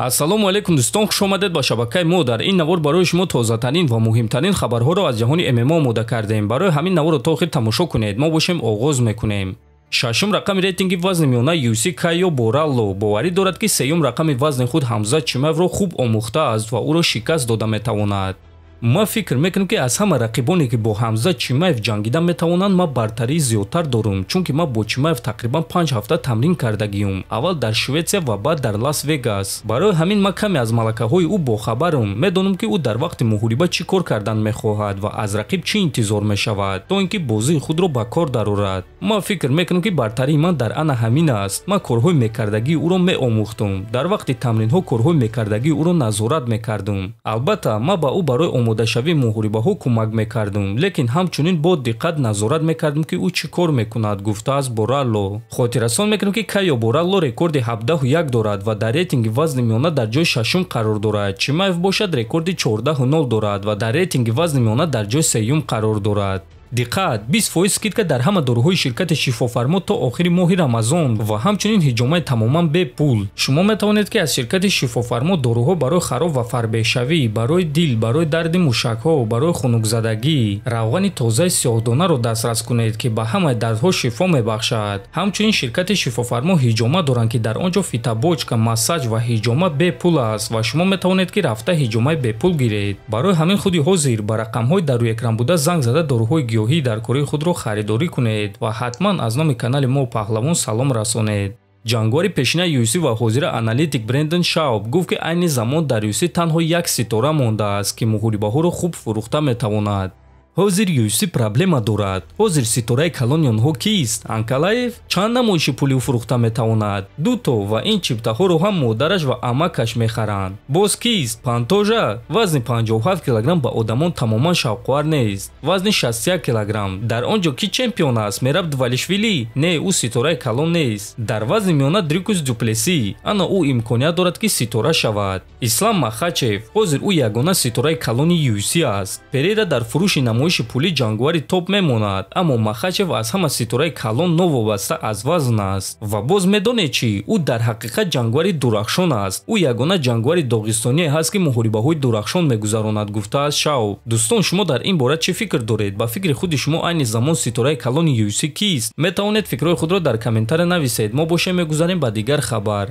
Ассалому алайкум дӯстон, хуш омадед ба шабакаи мо. Дар ин навор барои шумо тозатарин ва муҳимтарин хабарҳоро аз ҷаҳони ММА омода кардем. Барои ҳамин наворро то охир тамошо кунед. Мо бошем оғоз мекунем. Шашум рақами рейтинги вазни миёна UFC Кайо Боралло боварӣ дорад, ки сеюм рақами вазни худ Ҳамзат Чимаевро хуб омӯхтааст ва ӯро шикаст дода метавонад. Ман фикр мекунам, ки аз ҳама рақибоне, ки бо Ҳамзат Чимаев ҷангида метавонанд, ман бартарии зиёдтар дорам, чунки ман бо Чимаев тақрибан 5 ҳафта тамрин кардагиюм, аввал дар Шветсия ва баъд дар Лас Вегас. Барои ҳамин ман каме аз малакаҳои ӯ бохабарам. Медонам, ки ӯ дар вақти муҳориба чӣ кор кардан мехоҳад ва аз рақиб чӣ интизор мешавад, то ин ки бозии худро ба кор дарорад. Ман фикр мекунам, ки бартарии ман дар ана ҳамин аст. Ман корҳои мекардагии ӯро меомӯхтум. Дар вақти тамринҳо корҳои мекардагии ӯро назорат мекардум. Албатта, ман ба ӯ барои омодашавии муҳорибаҳо кӯмак мекардум, лекин ҳамчунин бо диққат назорат мекардум, ки ӯ чӣ кор мекунад, гуфтааст Боралло. Хотиррасон мекунем, ки Кайо Боралло рекорди 17-1 дорад ва дар рейтинги вазни миёна дар ҷои шашум қарор дорад. Чимаев бошад, рекорди 14-0 дорад ва дар рейтинги вазни миёна дар ҷои сеюм қарор дорад. Диққат: 20% скидка дар ҳама доруҳои ширкати Шифофармо то охири моҳи Рамазон ва ҳамчунин ҳиҷомаи тамоман бепул. Шумо метавонед, ки аз ширкати Шифофармо доруҳо барои хароб ва фарбеҳшавӣ, барои дил, барои дарди мушакҳо, барои хунукзадагӣ, равғани тозаи сиёҳдонаро дастрас кунед, ки ба ҳамаи дардҳо шифо мебахшад. Ҳамчунин ширкати Шифофармо ҳиҷома доранд, ки дар он ҷо фитобочка, массаж ва ҳиҷома бепул аст ва шумо метавонед, ки рафта ҳиҷомаи бепул гиред. Барои ҳамин худи ҳозир ба рақамҳои дар рӯи экран буда занг зада, доруҳои гиёҳии даркории худро харидорӣ кунед ва ҳатман аз номи канали мо Паҳлавон салом расонед. Ҷангвари пешинаи UFC ва ҳозира аналитик Брендон Шауб гуфт, ки айни замон дар UFC танҳо як ситора мондааст, ки муҳорибаҳоро хуб фурӯхта метавонад. Ҳозир UFC проблема дорад. Ҳозир ситораи калони онҳо кист? Анкалаев? Чанд намоиши пули ӯ фурӯхта метавонад? Дуто, ва ин чиптаҳоро ҳам модараш ва амакаш мехаранд. Боз кист? Пантожа? Вазни 57 килограмм ба одамон тамоман шавқовар нест. Вазни 61 килограмм дар он ҷо ки чемпион аст? Мераб Двалишвили? Не, ӯ ситораи калон нест. Дар вазни миёна Дрикус Дюплеси, ана ӯ имконият дорад, ки ситора шавад. Ислам Махачев? Ҳозир ӯ ягона ситораи калони UFC аст. Перера дар фурӯши намоиши пулӣ ҷангувари топ мемонад, аммо Махачев аз ҳама ситораи калон новобаста аз вазн аст. Ва боз медонед чӣ? Ӯ дар ҳақиқат ҷангувари дурахшон аст. Ӯ ягона ҷангувари доғистоние ҳаст, ки муҳорибаҳои дурахшон мегузаронад, гуфтааст Шауб. Дӯстон, шумо дар ин бора чӣ фикр доред? Ба фикри худи шумо, айни замон ситораи калони UFC кист? Метавонед фикрҳои худро дар комментария нависед. Мо бошем мегузарем ба дигар хабар.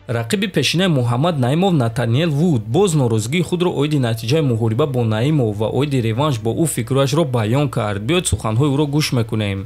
Рақиби пешинаи Муҳаммад Наимов Натаниел Вуд боз норозигии худро оиди натиҷаи муҳориба бо Наимов ва оиди реванш бо ӯ фикрҳояшро баён кард. Биёед, суханҳои ӯро гӯш мекунем.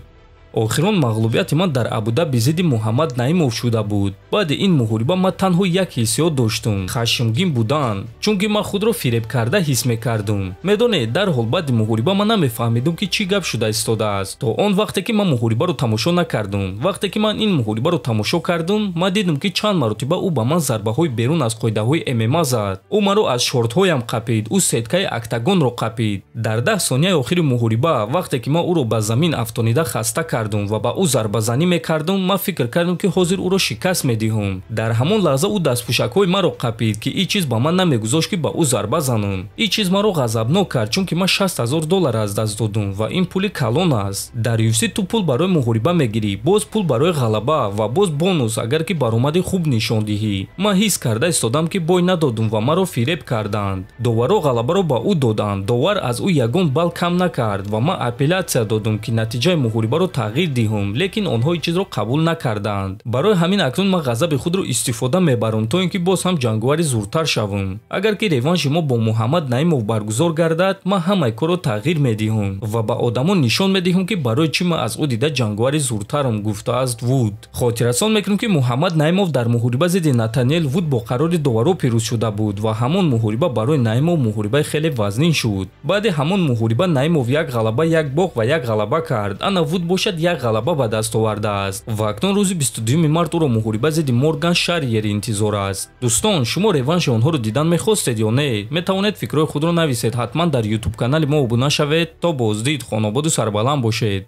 Охирон мағлубияти ман дар Абудаби зидди Муҳаммад Наимов шуда буд. Баъди ин муҳориба ман танҳо як ҳиссиёт доштум: хашмгин будан, чунки ман худро фиребкарда ҳис мекардум. Медонед, дарҳол баъди муҳориба ман намефаҳмидум, ки чӣ гап шуда истодааст, то он вақте ки ман муҳорибаро тамошо накардум. Вақте ки ман ин муҳорибаро тамошо кардум, ман дидум, ки чанд маротиба ӯ ба ман зарбаҳои берун аз қоидаҳои ММА зад. Ӯ маро аз шортҳоям қапид, ӯ сеткаи октагонро қапид. Дар 10 сонияи охири муҳориба, вақте ки ман ӯро ба замин афтонида хаста кардум ва ба ӯ зарбазанӣ мекардум, ман фикр кардам, ки ҳозир ӯро шикаст медиҳум. Дар ҳамон лаҳза ӯ дастпӯшакҳои маро қапид, ки ин чиз ба ман намегузошт, ки ба ӯ зарба занам. Ин чиз маро ғазабнок кард, чунки ман 60 000 доллар аз даст додум ва ин пули калон аст. Дар UFC ту пул барои муҳориба мегирӣ, боз пул барои ғалаба ва боз бонус, агар ки баромади хуб нишон диҳӣ. Ман ҳис карда истодам, ки бой надодум ва маро фиреб карданд. Доварро ғалабаро ба ӯ доданд. Довар аз ӯ ягон балл кам накард ва ман апеллятсия додум, ки натиҷаи муҳорибаро тағйир диҳум, лекин онҳо ин чизро қабул накарданд. Барои ҳамин акнун ман ғазаби худро истифода мебарам, то ин ки боз ҳам ҷангувари зуртар шавам. Агар ки реванши мо бо Муҳаммад Наимов баргузор гардад, ман ҳамаи корро тағйир медиҳам ва ба одамон нишон медиҳам, ки барои чӣ ман аз ӯ дида ҷангувари зуртарам, гуфтааст Вуд. Хотиррасон мекунем, ки Муҳаммад Наимов дар муҳориба зидди Натаниел Вуд бо қарори доваро пирӯз шуда буд ва ҳамон муҳориба барои Наимов муҳорибаи хеле вазнин шуд. Баъди ҳамон муҳориба Наимов як ғалаба, як бохт ва як ғалаба кард. Ана Вуд бошад, як ғалаба ба даст овардааст ва акнун рӯзи 22 март ӯро муҳориба зидди Морган Шарриер интизор аст. Дӯстон, шумо реванши онҳоро дидан мехостед ё не? Метавонед фикрҳои худро нависед. Ҳатман дар Ютуб канали мо обуна шавед. То боздид, хонободу сарбаланд бошед.